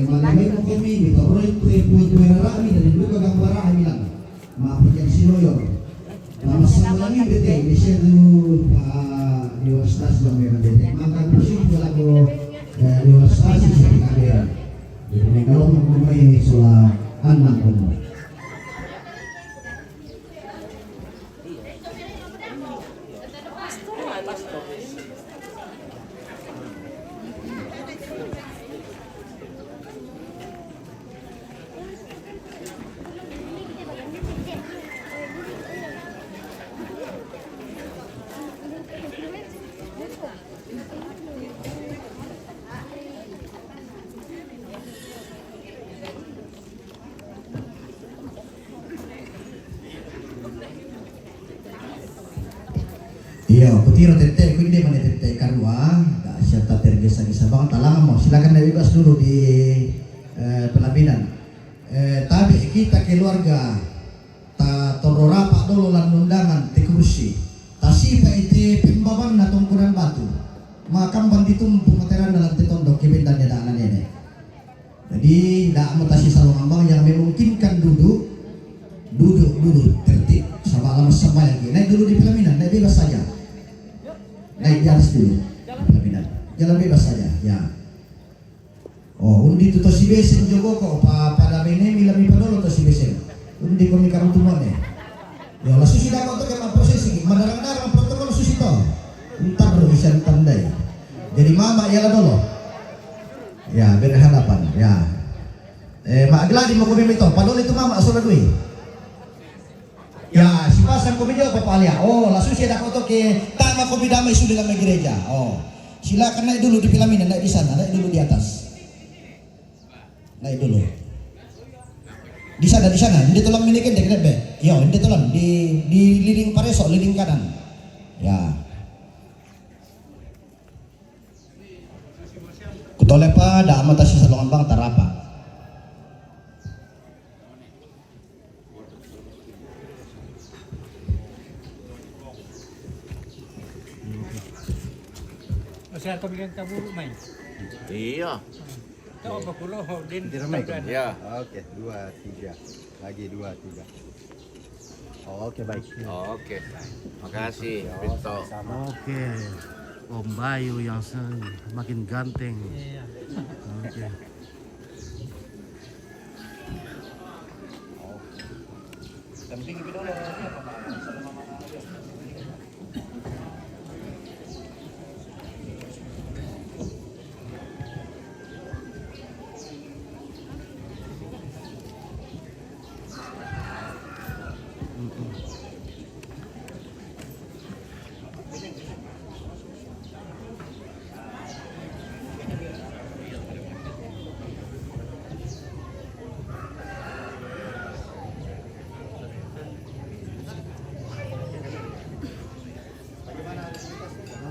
Malamay mo kami, mitorroy ko po yung pera rami, dahil ko kagambara, kami lang. Mapikan si Loyor. Namasang lang yung bete, hindi siya do, ah, di wastas lang yung bete. Mangkang pusing ko lang ko, eh, di wastas, isa di kamera. Jadi, may kalong mo may sula, anang ko mo. Iyo, kutiro tette, kuinde mane tette karua, da siya ta tergesa-gesa bang, talangan mo. Silakan na bebas dulu di, eh, pelaminan. Eh, tabe kita keluarga, ta torro rapa dolo lan undangan te kursi. Tasipa ite pembabanna Tongkonan Batu. Makambang ditumpu materanna lan te tondok kebendan ya da anak nenek. Jadi, ndak mau tasi salong ambang yang memungkinkan duduk, duduk dulu, tertib. Sama lama sama lagi. Naik dulu di pelaminan, naik bebas saja. Naik di atas dulu. Pelaminan. Jalan bebas saja, ya. Oh, undi tu tosi besen jogo ko, pa, pada bene mi lami padolo tosi besen. Undi ko mi karutumone. Ya, la susi dako tu kema prosesi, madarang-darang protokol susi to. Ntar bisa tandai. Jadi mama ya la dolo. Ya, berhadapan, ya. Eh, ma gladi mo ko bimito, padoli tu mama sola dui. Ya, sipasang ko bijo ko palia. Oh, la susi dako to ke tama ko bidamai sudah dalam gereja. Oh. Silakan naik dulu di pelaminan, naik di sana, naik dulu di atas. Naik dulu. Di sana, di sana. Inde tolam ini kan dekat be. Yo, inde tolam di, di liling pareso, liling kanan. Ya. Kutole pa, da mata si salongan bang tarapa. Masih atau bikin kaburu main? Iya. Tahu apa kulo, din. Diramaikan. Ya. Oke, dua, tiga. Lagi dua, tiga. Oke, baik. Oke. Makasih, ya, Pito. Sama-sama. Oke. Om Bayu yang se-, makin ganteng. Iya. Oke.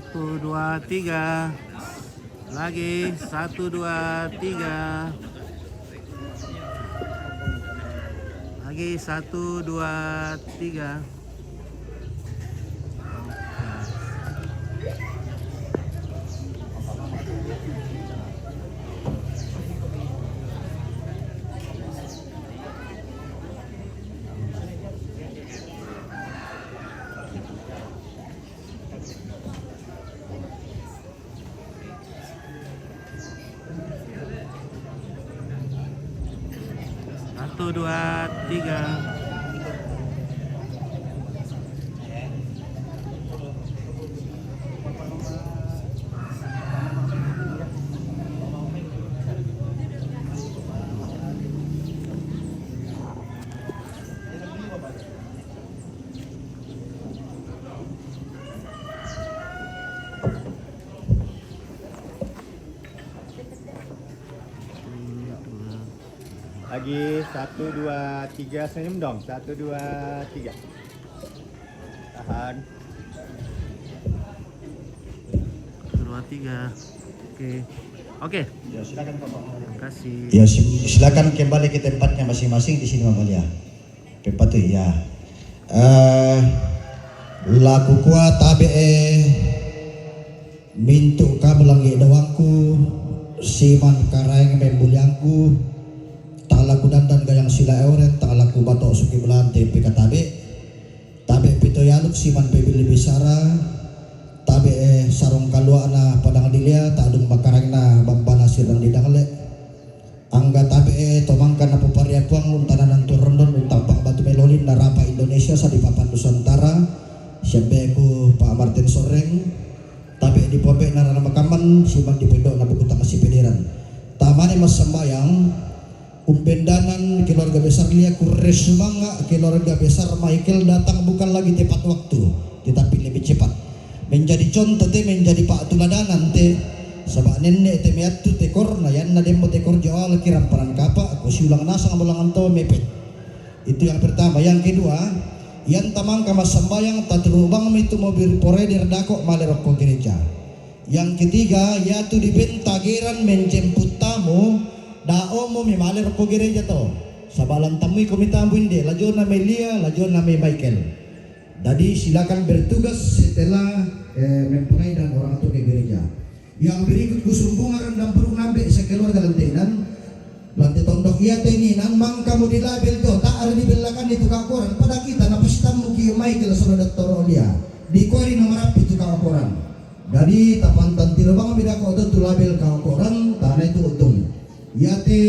Satu, dua, tiga. Lagi, satu, dua, tiga. Lagi, satu, dua, tiga. Satu, dua, tiga. Lagi, satu, dua, tiga, senyum dong. Satu, dua, tiga. Tahan. Satu, dua, tiga. Oke. Oke. Ya, silakan, Bapak. Terima kasih. Ya, si-, silakan kembali ke tempatnya masing-masing di sini, Mamalia. Pepatu, ya. Eh, laku kua tabe e, mintu kamu langgi dawangku, siman karaeng membuliangku, tang laku dandan gayang sila euren, tang laku batok suki belan tempe katabe, tabe pito yaluk siman pebili bisara, tabe e sarong kaluakna padang dilia, tadung makarangna bambana sirang didangle. Angga tabe e tomangka napupariapuang lun tananan turondon lun tampang batu melolin na rapa Indonesia sa di papan Nusantara, siambeku Pak Martin Soreng, tabe di pombe na rana makaman, siman di pondok na buku tangga si pediran. Tamane masambayang, umbendanan keluarga besar lia kure sumanga keluarga besar Michael datang bukan lagi tepat waktu, tetapi lebih cepat. Menjadi contoh te, menjadi patuladanan te. Saba nenne te meattu tekor, na yanna demmo tekor jo ala kirang paran kapa, ko siulang nasang bolangan to mepet. Itu yang pertama. Yang kedua, yang tamangka massambayang taturu bang mitu mobil poreder dako male rokko gereja. Yang ketiga, yatu di benta geran menjemput tamu, da omo mi male rokko gereja to. Saba lantamui ko mi tamu inde, lajona Melia, lajona me Michael. Jadi silakan bertugas setelah, eh, mempelai dan orang tua ke gereja. Yang berikut kusumbungan dan burung nambe sekeluarga lantenan. Lante tondok ia tenginan mangkamu di label to, tak ada di belakan itu kakoran. Pada kita na pasti tamu ki Michael sono dattoro dia. Di kori nomor api itu kakoran. Jadi tapantan tiro bang beda ko tu label kakoran, tanah itu untung. Iate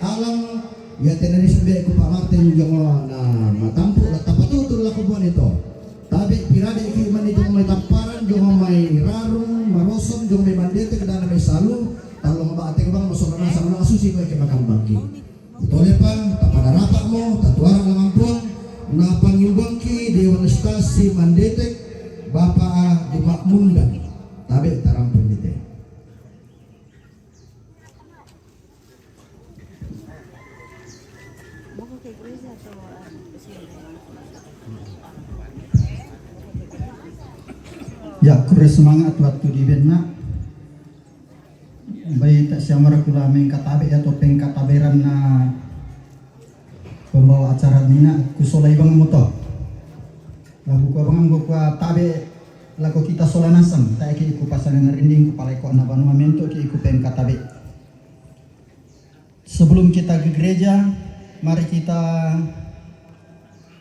alang, iate nani sembe ku Pak Martin jongo na matampu la tapatutul lako buan ito. Tabe pirade ki mani jongo mai tamparan, jongo mai rarung, maroson, jongo mai mandete, kedana mai salu, talong ba ateng bang masuk nasa mana susi ko ke makam bangki. Tole pa, tapada rapa mo, tatuara lamampuang, na pangimbangki Dewan Stasi mandete, Bapak Demak Mundan, tabe tarampun dite. Ya, kure semangat waktu di Benna. Bai ta siamara kula mengkatabe ya to pengkataberan na pembawa acara mina kusolai bang moto. Lagu kua bang kua tabe lako kita sola nasang, ta ki iku pasangan rinding ku paleko na banua mento ki iku pengkatabe. Sebelum kita ke gereja, mari kita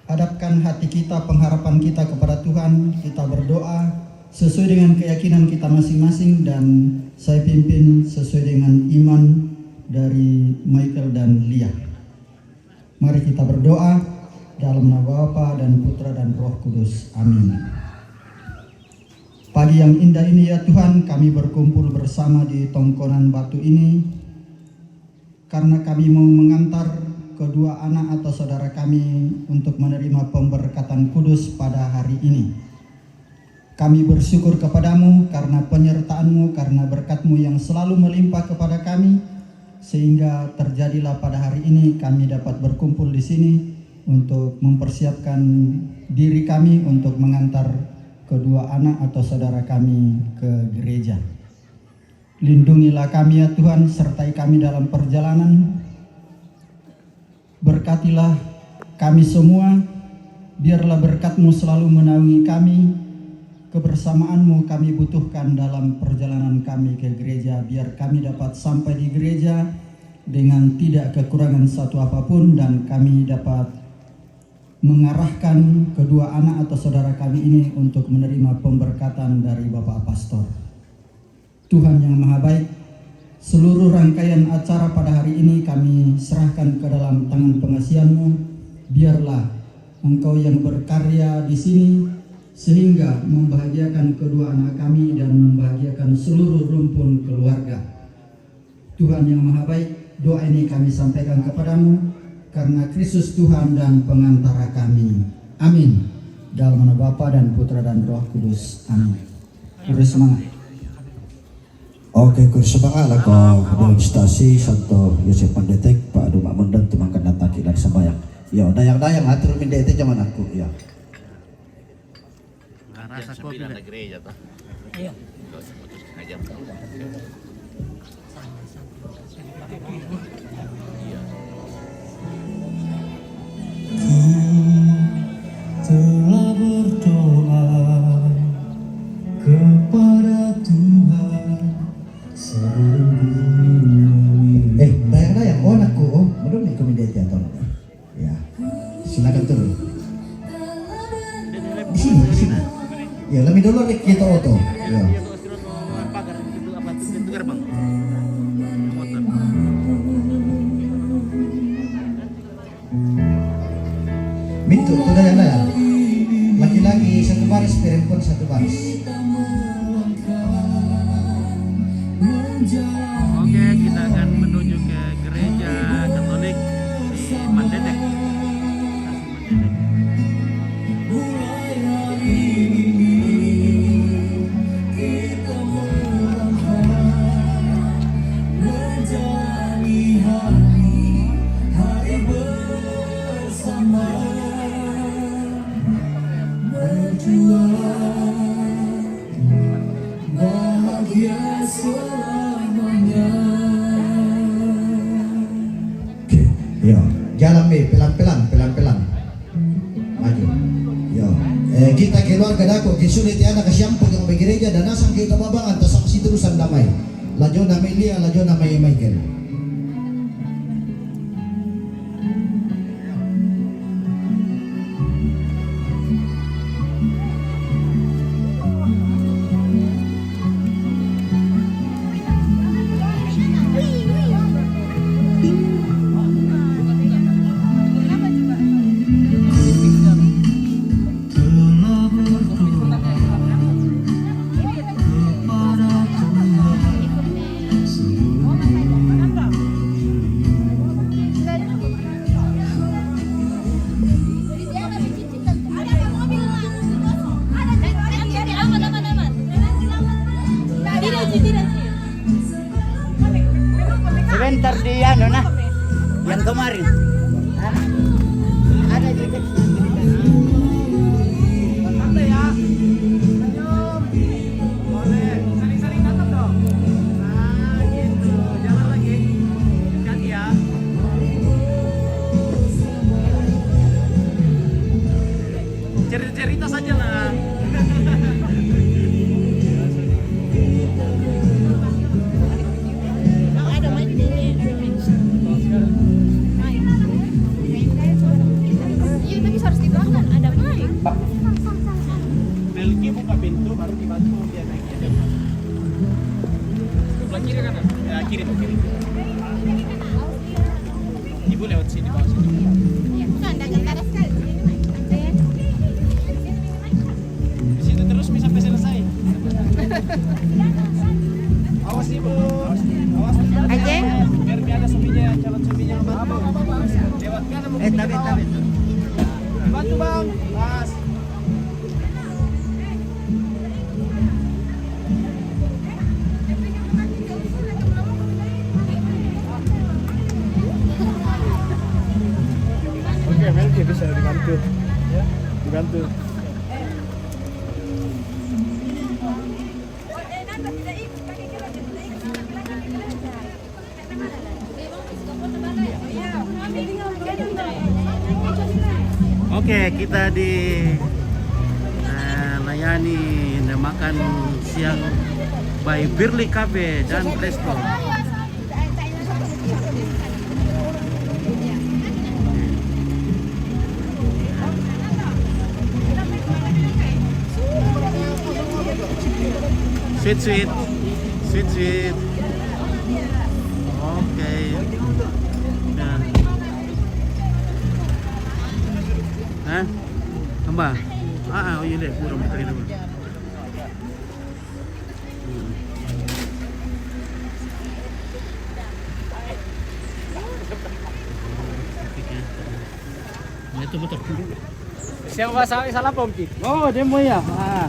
hadapkan hati kita, pengharapan kita kepada Tuhan, kita berdoa. Sesuai dengan keyakinan kita masing-masing dan saya pimpin sesuai dengan iman dari Michael dan Lia. Mari kita berdoa dalam nama Bapa dan Putra dan Roh Kudus. Amin. Pagi yang indah ini ya Tuhan, kami berkumpul bersama di tongkonan batu ini karena kami mau mengantar kedua anak atau saudara kami untuk menerima pemberkatan kudus pada hari ini. Kami bersyukur kepadamu karena penyertaanmu, karena berkatmu yang selalu melimpah kepada kami, sehingga terjadilah pada hari ini kami dapat berkumpul di sini untuk mempersiapkan diri kami untuk mengantar kedua anak atau saudara kami ke gereja. Lindungilah kami ya Tuhan, sertai kami dalam perjalanan. Berkatilah kami semua, biarlah berkat-Mu selalu menaungi kami. Kebersamaan-Mu kami butuhkan dalam perjalanan kami ke gereja, biar kami dapat sampai di gereja dengan tidak kekurangan satu apapun dan kami dapat mengarahkan kedua anak atau saudara kami ini untuk menerima pemberkatan dari Bapak Pastor. Tuhan yang Maha Baik, seluruh rangkaian acara pada hari ini kami serahkan ke dalam tangan pengasihan-Mu. Biarlah Engkau yang berkarya di sini, sehingga membahagiakan kedua anak kami dan membahagiakan seluruh rumpun keluarga. Tuhan yang Maha Baik, doa ini kami sampaikan kepadamu karena Kristus Tuhan dan pengantara kami. Amin. Dalam nama Bapa dan Putra dan Roh Kudus. Amin. Terus semangat. Oke, kursi banga lah ko Don Stasi, Santo Yosep Mandetek, Pak Duma Mundan, tumangkan dan taki dan sembayang. Yo, dayang-dayang atur mindete zaman aku, ya. Rasa kopi sembilan dah. Gereja tuh. Iya. Enggak usah putus ngajar. Iya. Telah berdoa kepada Tuhan seluruh dunia. Eh, dayang-dayang, oh anakku, oh, belum nih komedi teater. Ya, silakan turun. Di sini, di sini. Ya, lebih dulu Rick kita oto. Ya. Mintu, itu dayang-dayang. Laki-laki satu baris, perempuan satu baris. Oke, kita akan menuju ke gereja Katolik di Mandetek. Bahagia selamanya. Oke, yo, jalan be, pelan-pelan, pelan-pelan. Maju. Yo. Eh, kita keluarga dako, ke sudah tiada kasiampu yang di gereja dan asal kita babangan, terus saksi terusan damai. Lajo namai Lia, lajo namai Michael. Sebentar di anu nah, yang kemarin. Ada juga. Santai ya. Senyum. Boleh. Saling-saling tatap dong. Nah, gitu. Jalan lagi. Hati-hati ya. Cerita-cerita saja lah. Kirim, kirim. Ibu lewat sini, bawah sini. Di situ terus, Mi, sampai selesai. Awas, Ibu. Awas, Ibu. Aja. Biar, biar ada suaminya, calon suaminya. Lewat kanan, mungkin. Eh, tabi, tabi. Dibantu, Bang. Pas. Oke, Melki bisa dibantu. Ya, dibantu. Oke, kita di, eh, layani makan siang by Birli Cafe dan Resto. Sweet, sweet. Sweet, sweet. Oke. Nah. Hah? Tambah? Ah, ah, oh iya deh, kurang betul itu. Hmm. Nah, itu betul. Siapa sawi salah pompi? Oh, dia mau ya. Ah.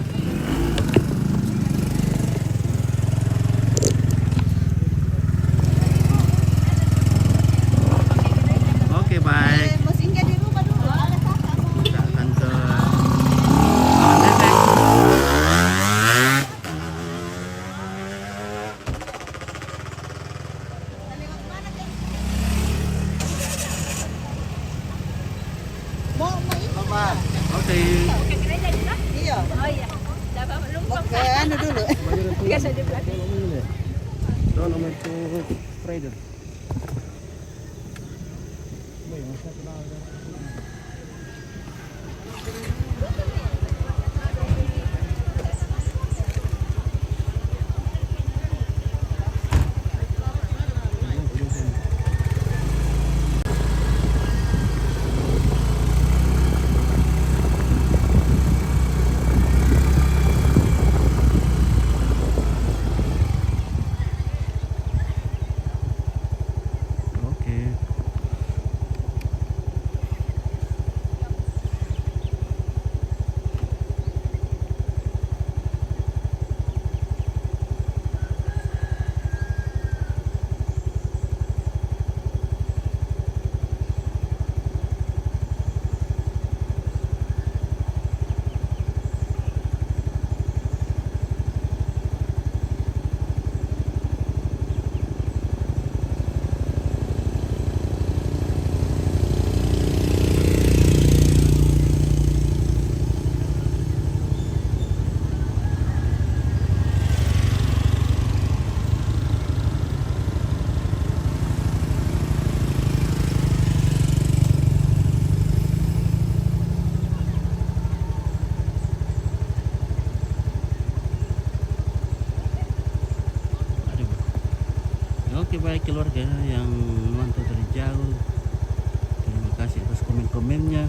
Oke, baik. Eh, mau singgah di rumah dulu, ada kakak mau. Kita akan ke Tante. Mau, mau ini. Oke. Iya. Oh iya. Dah, Bang, belum. Oke, anu dulu. Biasa di belakang. Don't know to Friday. Oke. Aduh. Ya, oke, baik keluarga yang mantau dari jauh. Terima kasih atas komen-komennya.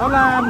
Lan.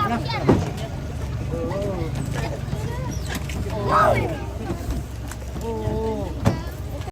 Nah.